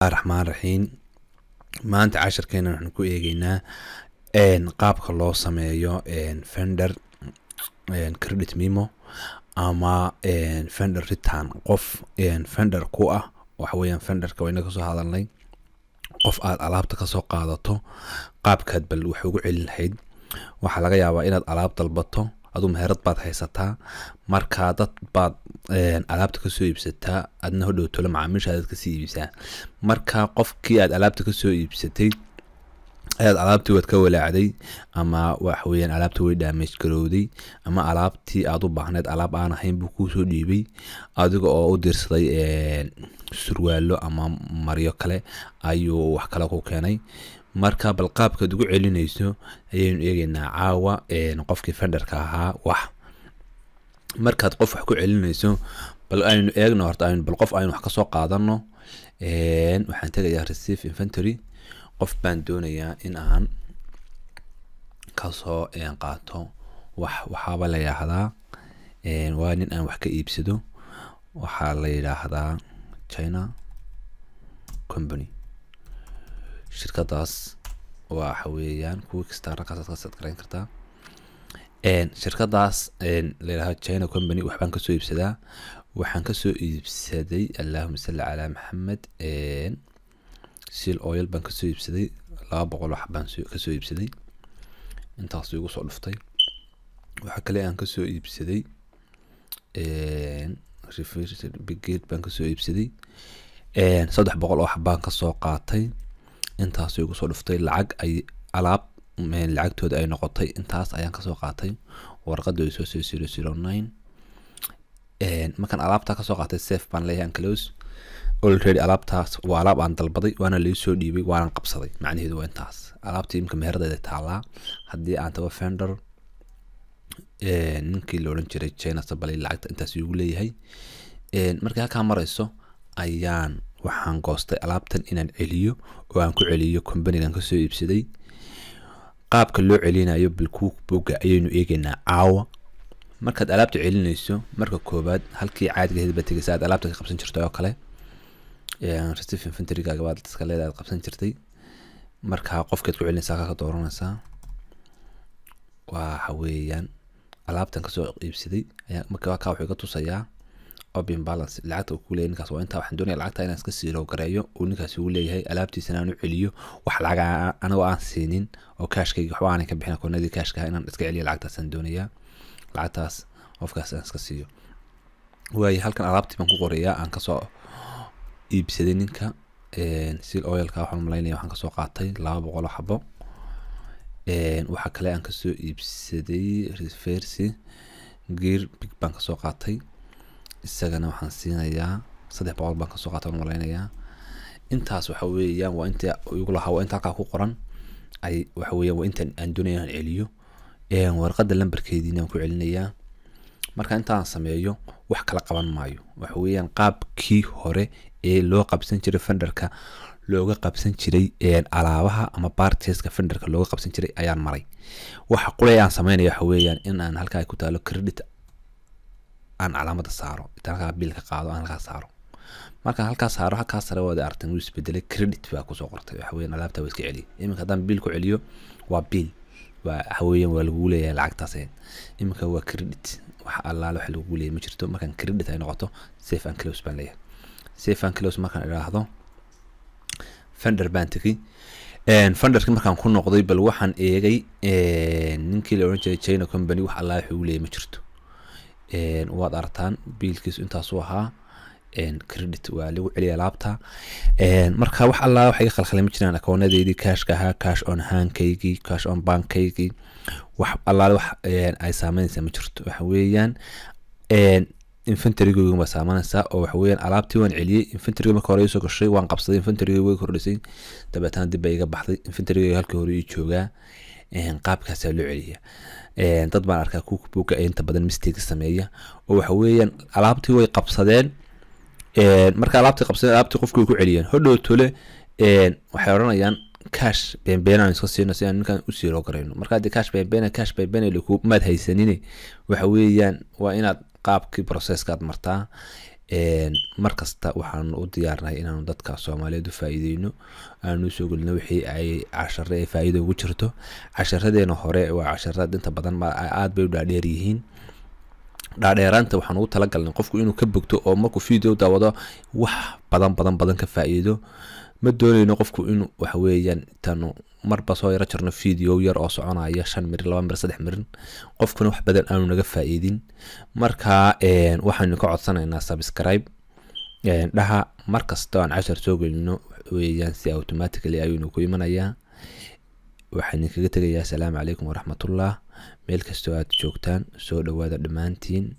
Raxmaan raxiim. Maanta casharkeena waxaan ku eegeynaa qaabka loo sameeyo vendor credit memo ama vendor return. Qof vendor ku ah, waxa weeyaan vendorka wayna kasoo hadalnay, qof aad alaabta kasoo qaadato, qaabkaad bal wax ugu celin lahayd. Waxaa laga yaabaa inaad alaab dalbato, aduu meherad baad haysataa, markaa dad baad alaabta kasoo iibsataa, adna hodhow tolo macaamiishaadaad kasii iibsaa. Marka qofkii aad alaabta kasoo iibsatay ayaad alaabtii waad ka walaacday, ama waxa weeyaan alaabtii way damage garowday, ama alaabtii aad u baahneed alaab aan ahayn buu kuusoo dhiibay. Adiga oo u dirsaday surwaalo ama maryo kale ayuu wax kale ku keenay. Marka bal qaabkaad ugu celinayso ayaynu eegeynaa caawa. Qofkii vendorka ahaa wax markaad qof wax ku celinayso, bal aynu eegno horta, aynu bal qof aynu wax kasoo qaadano. Waxaan tegayaa receive inventory. Qof baan doonayaa in aan kasoo qaato wax. Waxaaba la yidhaahdaa waa nin aan wax ka iibsado, waxaa la yidhaahdaa China Company. Shirkadaas waxa weeyaan kuwa kasta ragaasaad ka set garayn kartaa. Shirkadaas la yidhahdo China Company waxbaan kasoo iibsadaa. Waxaan kasoo iibsaday, allahuma salli calaa Maxamed, seal oil baan kasoo iibsaday. 200 wax baan kasoo iibsaday, intaas igu soo dhuftay. Waxaa kale aan kasoo iibsaday brigade baan kasoo iibsaday, 300 oo xabaan kasoo qaatay, intaas igu soo dhuftay. Lacag ay alaab lacagtooda ay noqotay intaas ayaan kasoo qaatay. Warqadda way soo 009. Markaan alaabtaa kasoo qaatay, save baan leeyahay, close. Already alaabtaas waa alaab aan dalbaday, waana lai soo dhiibay, waanan qabsaday. Macnaheedu waa intaas alaabtii imika meherdeeda taalaa. Haddii aan tago vendor, ninkii la odhan jiray China Supply, lacagta intaas igu leeyahay. Markay halkaa marayso ayaan waxaan goostay alaabtan inaan celiyo oo aan ku celiyo companygan kasoo iibsaday. Qaabka loo celinayo bal QuickBooka ayaynu eegeynaa caawa. Markaad alaabta celinayso, marka koobaad halkii caadiga ahayd baad tegeysa aad alaabta ka qabsan jirtay oo kale. Receive inventorygaaga baad iska leedahay, aad qabsan jirtay. Marka qofkeed ku celinaysaa ka dooranaysaa. Waxa weeyaan alaabtan kasoo iibsaday ayaa marka kaa wuxuu iga tusayaa open balance. Lacagta uu ku leeyahay ninkaas waa intaa. Waxaan doonaya lacagta inaan iska zero gareeyo uu ninkaas ugu leeyahay, alaabtiisana aan u celiyo, wax lacag anigoo aan siinin oo cashkayga waxba aanan ka bixin, akoonadii cashka inaan iska celiyo lacagtaasaan doonayaa. Lacagtaas qofkaas aan iska siiyo waayo. Halkan alaabtii baan ku qorayaa aan kasoo iibsaday ninka. Seal oilka waxaan malaynaya waxaan kasoo qaatay 200 oo xabo. Waxa kale aan kasoo iibsaday reverse gear big baan kasoo qaatay, isagana waxaan siinayaa 300 baan kasoo qaatay, waan malaynayaa. Intaas waxa weeyaan waa inta igu lahaa, waa inta halkaa ku qoran. Ay waxa weeyaan waa inta aan doonaya inaan celiyo. Warqadda lambarkeediina waan ku celinayaa. Marka intaan sameeyo wax kala qaban maayo. Waxa weeyaan qaabkii hore ee loo qabsan jiray vendorka, looga qabsan jiray alaabaha ama purchaseska vendorka looga qabsan jiray ayaan maray. Waxa qulay aan sameynaya waxa weeyaan in aan halkaa ku taalo credit aan calaamada saaro, intaan halkaa biil ka qaado aan halkaa saaro. Markaan halkaa saaro, halkaa sare waad aragteen, wuu isbedelay, credit baa kusoo qortay. Waxa weeyaan alaabta waa iska celiyay. Iminka haddaan biil ku celiyo, waa biil, waa waxa weeyaan waa lagugu leeyahay lacagtaas. Iminka waa credit, wax allaale waxa lagugu leeyahay ma jirto. Markaan credit ay noqoto, save and close baan leeyahay. Save and close markaan idhaahdo, vendor baan tegey. Vendorki markaan ku noqday, bal waxaan eegay ninkii la odhan jiray China Company. Wax allaa wuxuu leeyahay ma jirto. Waad aragtaan, biilkiisu intaasuu ahaa, credit waa lagu celiya alaabta. Marka wax allaa wax iga khalkhalay ma jiraan. Akoonadeydii cashka ahaa, cash on handkaygii, cash on bankkaygii, wax allaale wax ay saameynaysaa ma jirto. Waxa weeyaan inventorygeyga baa saameynaysaa, oo waxa weeyaan alaabtii waan celiyey. Inventoryga marka hore isoo gashay waan qabsaday, inventoryga way kordhisay, dabeetana dib bay iga baxday. Inventorygeyga halkii hore ii joogaa. Qaabkaasaa loo celiya. Dad baan arkaa QuickBooka inta badan mistake sameeya, oo waxa weeyaan alaabtii way qabsadeen. Marka alaabtii qabsadeen, alaabtii qofkii way ku celiyeen. Hodhow tole waxay odhanayaan cash beenbeenaan iska siino si aan ninkan u zero garayno. Marka haddii cash beenbeena, cash beenbeena maad haysanine, waxa weeyaan waa inaad qaabkii processkaad martaa. Mar kasta waxaanu u diyaarnahay inaanu dadka Soomaaliyeed u faa'iideyno, aanu soo gelino wixii ay cashare ee faa'iido ugu jirto. Casharadeena hore waa casharada inta badan aad bay u dhaadheer yihiin. Dhaadheeraanta waxaan ugu talagalnay qofku inuu ka bogto oo markuu video daawado wax badan badan badan ka faa'iido. Ma dooneyno qofku inuu, waxa weeyaan, intaanu marba soo yaro jarno video yar oo soconaya 5 mirir, 2 mirir, 3 mirir, qofkuna wax badan aanu naga faa'iidin. Marka waxaanu ka codsanaynaa subscribe dhaha. Mar kasta aan cashar soo gelino weeyaan si automatically ayuunu ku imanayaa. Waxaan idinkaga tegayaa asalaamu calaykum waraxmatullah. Meel kastoo aad joogtaan, soo dhawaada dhammaantiin.